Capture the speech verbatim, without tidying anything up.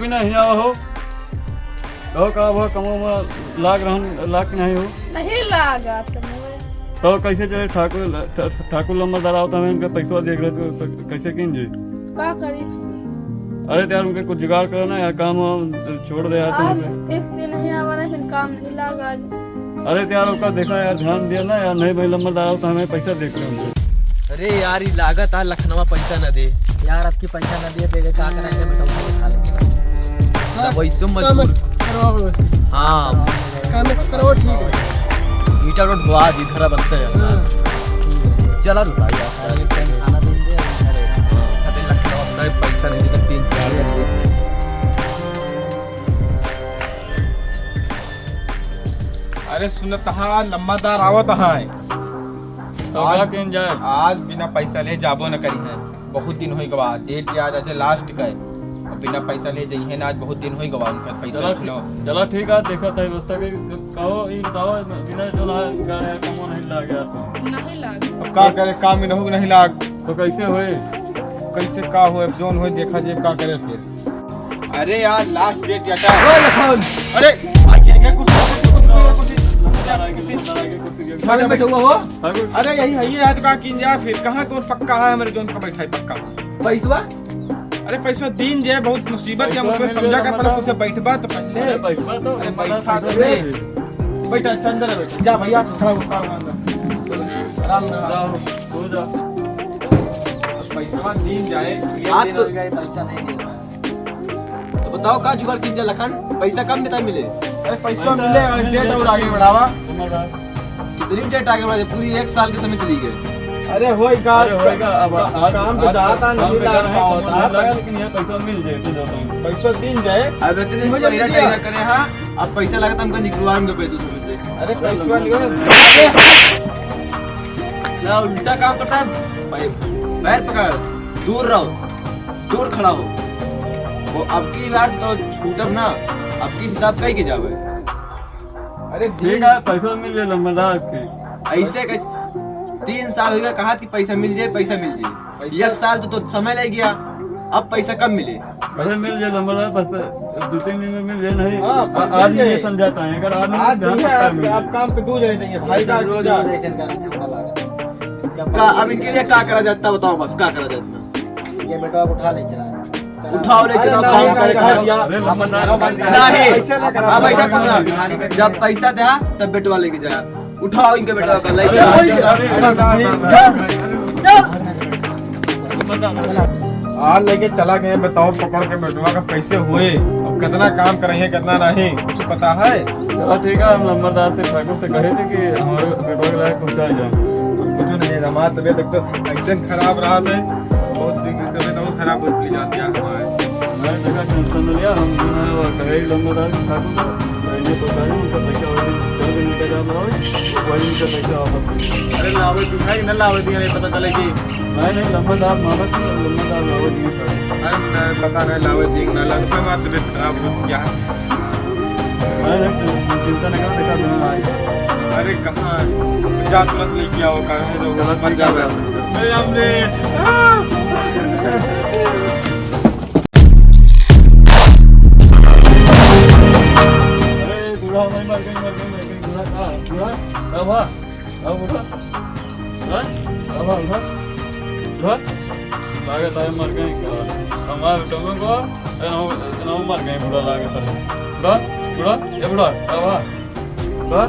भी नहीं आवा हो। तो का हुआ, कमो में लाग रहन, लाग नहीं हो? नहीं लागा कमो में। तो कैसे चले ठाकुर ल-, ठ-, ठ-, ठाकुर लंबरदार आवत हमें, इनका पैसवा देख रहे तो, तो कैसे किन जी? का करी? अरे तो यार, उनके कुछ जुगाड़ करो ना यार, काम वाम छोड़ दे यार, सब आज उनके। किस्ती नहीं आवा ना, फिर काम नहीं लागा आज। अरे तो यार, ओका देखा यार, ध्यान दिया ना यार, नहीं भाई, लंबरदार आवत हमें पैसा देख रहे उनके। अरे यार, ई लागत आ लखनवा पैसा न दे। यार, अब की पैसा न दिए, तेरे का करेंगे बेटा, उठा ले। हाँ, वैसे काम मजबूर। करवाओ वैसे। हाँ। काम करवाओ, ठीक है। ईटा रोड हुआ जी, घर बनते हैं। हाँ। चला रुका यार। अरे, टाइम खाना दे दे, अरे। खाते लखनवा साहब पैसा नहीं देता, तीन चार दिन। अरे सुनत हा, लंबरदार आवत है। तो आज, का किन जाए? आज बिना पैसा ले जाबो न करी है। बहुत दिन होई गवा, डेट आज, आज लास्ट का है। अब बिना पैसा ले जइहे ना, आज बहुत दिन होई गवा उनका पैसा चला उठलो। ठीक, चला ठीक है, देखा था व्यवस्था के, कहो ई बताओ, बिना जो ना कर है, कमो नहीं लाग गया तो। नहीं लाग। अब का करे, काम में नहीं, नहीं लाग। तो कैसे होए? कैसे का होए, अब जोन होए देखा जे का करे फिर। अरे यार, लास्ट डेट या का? ओ लखन! अरे, आगे, आगे, कुर्सी, कुर्सी, कुर्सी, कुर्सी, कुर्सी। आगे बैठा हुआ हो? अरे, यही है, ये याद का किन जा फिर, कहाँ कौन पक्का है, हमारे जोन का बैठा है पक्का? पैसवा? अरे, पैसवा दीन जे, बहुत मुसीबत है, पैसवा उसमें मिल समझा गया, के पहले मतलब कुछ बैठबा तो पहले। अरे, बैठबा तो अरे, मतलब बैठा तो बैठा। ले। बैठा, अच्छा, अंदर बैठा। जा भैया, खड़ा हो, खड़ा हो, अंदर। आराम से। जाओ, सो जाओ। पैसवा दीन जाए, ये आज दिन तो हो गया, पैसा नहीं दे रहा है। तो बताओ, का जुगाड़ कीन जा लखन? पैसा कब मिले? अरे, पैसा पैसा मिले और मिल डेट जाए और आगे तो बढ़ावा। तुम्हारा कितनी डेट आगे बढ़ा दे? पूरी एक साल के समय चली गई। अरे, होई का? अरे, होई का? अब का-, आज, काम तो आज जाता काम नहीं तो लाग जाता है, पावत काम आता। लगा, लेकिन यहाँ पैसा मिल जाए, तो जाता है। पैसा दीन जाए। अब इतने दिन मुझे टहरा, मिल गया। टहरा करे, हाँ, अब पैसा लगा तो हमका निकलवा के दे तू समय से। अरे, अरे, पैसा लगा निकल। ना, उल्टा काम करता है, भाई, पैर पकड़, दूर रहो, दूर खड़ा हो। वो अब की बार तो छूटब ना, अब की हिसाब कई के जावे। अरे ठीक है, पैसा मिल जाए लंबरदार के। ऐसे कैसे? तीन साल हो गया, कहा कि पैसा मिल जाए, पैसा मिल जाए। पैसा एक साल तो, तो समय ले गया, अब पैसा कब मिले? अरे मिल जाए लंबरदार, बस दो तीन दिन में मिल जाए, नहीं। हाँ, आ-, मिल आदमी जाए। ये समझाता है, अगर आदमी आज ध्यान चाहिए, रखता है, आज मिल आप जाए। काम पे दो जने चाहिए, भाई ऐसा का रोज जा। रोज ऐसे करते हैं, हमरा लागत। का, अब इनके लिए का करा जाता, बताओ बस, का करा जाता? ये बेटा उठा ले चला। उठाओ ले चला, अरे उठाओ, नहीं, करे नहीं, करा। नहीं, अरे लंबरदार, नहीं। ऐसे ना करा। अब ऐसा कुछ ना, जब पैसा दे, तब बेटवा लेके जा। उठाओ इनके बेटवा का, ले अरे, जा। अरे, अरे, नहीं। आ लेके चला गए, बताओ, पकड़ के बेटवा का कैसे हुए, अब कितना काम करे हैं, कितना नहीं, कुछ पता है? चलो ठीक है, हम लंबरदार से, ठाकुर से कहे थे कि हमारे बेटवा के लायक पहुँचा जाए। अब कुछ नहीं, हमारा तबीयत एक तो ऐसे खराब रहा था, बहुत दिन की तबीयत और खराब होती जाती है हमारे। मैं जगह टेंशन न लिया, हम जो है वो कहे लंबरदार ठाकुर से, ये तो कहे उनका पैसा वही चल दिन का जाम रहा है, वही उनका पैसा वापस। अरे लावे दिखाई न लावे दिया, नहीं पता चले कि नहीं, नहीं, लंबरदार मालक, लंबरदार लावे दिए। अरे, नहीं, पता नहीं, लावे दिए, ना लावे, कोई बात नहीं, खराब हो गया। नहीं, नहीं, तू चिंता नहीं कर, देखा, दोनों आ गया। अरे, कहाँ? जा, तुरंत लेके आओ, कारण है, तो चलो, मर ठीक है, जावे। चलो। अरे, राम रे। आ! अरे, बूढ़ा, भाई, मर गई, मर गई, मर गई, बूढ़ा, कहाँ? बूढ़ा, कहाँ हुआ? अब उठा। हाँ? अब उठा। उठा। लागत है मर गए क्या? हमारे टोंगों को, ए, ना, ना मर गए, बूढ़ा लागत है। बूढ़ा, बूढ़ा, ए बूढ़ा, अब आ। बूढ़ा,